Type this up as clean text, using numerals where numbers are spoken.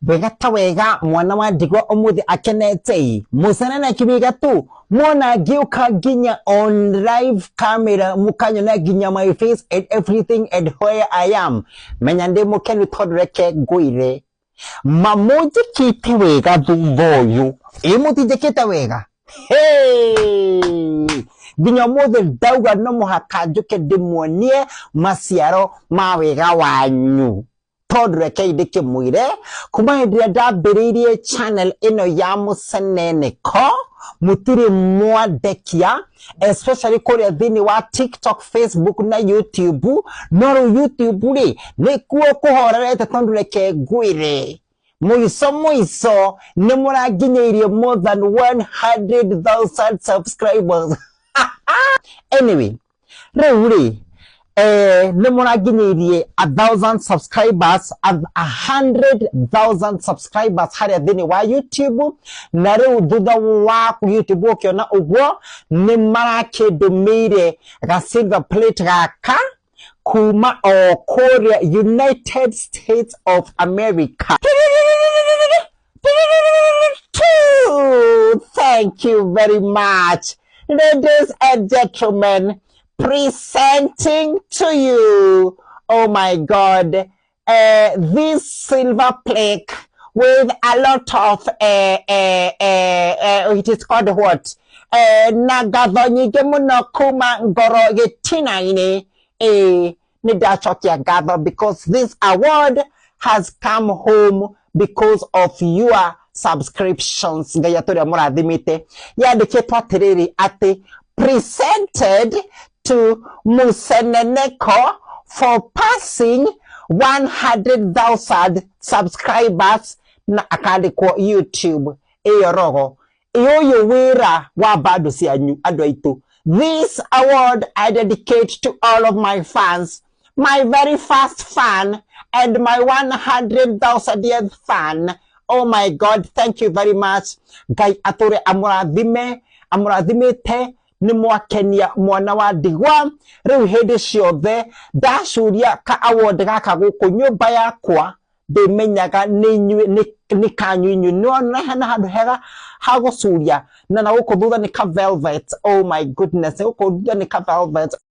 Wega ta wega mwana wa ndigwa ũmũthĩ akenete mũcenene kibiga tu mwona ngĩũka nginya on live camera mũkanyona nginya my face and everything and where I am. Menya ndĩ mũkenu tondũ reke ngwĩre mamũnjĩkĩte wega thutha ũyũ. Ĩ mũtinjĩkĩte wega? Hey! Nginya ũmũthĩ ndauga no mũhaka njũke ndĩmuonie maciaro ma wega wanyu. Tondũ rekei ndĩkĩmwĩre kuma hĩndĩ ĩrĩa ndambĩrĩirie channel ĩno ya mũceneneko mũtirĩ mwandekia, especially kũrĩa thĩinĩ wa TikTok, Facebook na YouTube. No rĩu YouTube rĩ nĩkuo kũhorerete, tondũ reke ngwĩre mũico mũico nĩ mũranginyĩirie more than 100,000 subscribers. Anyway, rĩu rĩ nĩ mũranginyĩirie 1,000 subscribers, 100,000 subscribers harĩa thĩinĩ wa YouTube. Na rĩu thutha wa YouTube ũkĩona ũguo nĩ marakĩndũmĩire ga silver plate gaka kuma o kũrĩa United States of America. Thank you very much, ladies and gentlemen. Presenting to you, oh my God, this silver plaque with a lot of, it is called what? Na ngatho nyingĩ mũno kuma ngoro gĩtina-inĩ. Nĩ ndacokia ngatho because this award has come home because of your subscriptions. Ngai atũrĩa mũrathimĩte. Yandĩkĩtwo atĩrĩrĩ atĩ presented to Museneneko for passing 100,000 subscribers na akandĩkwo YouTube ĩyo rogo ũyũ wĩra wa bando cianyu andũ aitũ. This award I dedicate to all of my fans, my very first fan and my 100,000th fan. Oh my God, thank you very much. Ngai atũre amũrathime amũrathimĩte. Nĩ mwakenia mwana wa ndigwa. Rĩu hĩndĩ ciothe ndacuria ka award gaka gũkũ nyũmba yakwa ndĩmenyaga nĩ inyuĩ nĩ kanyu inyuĩ. Nĩwona hena handũ hega ha gũcuria na gũkũ thutha nĩ ka velvet. Oh my goodness, gũkũ thutha nĩ ka velvet.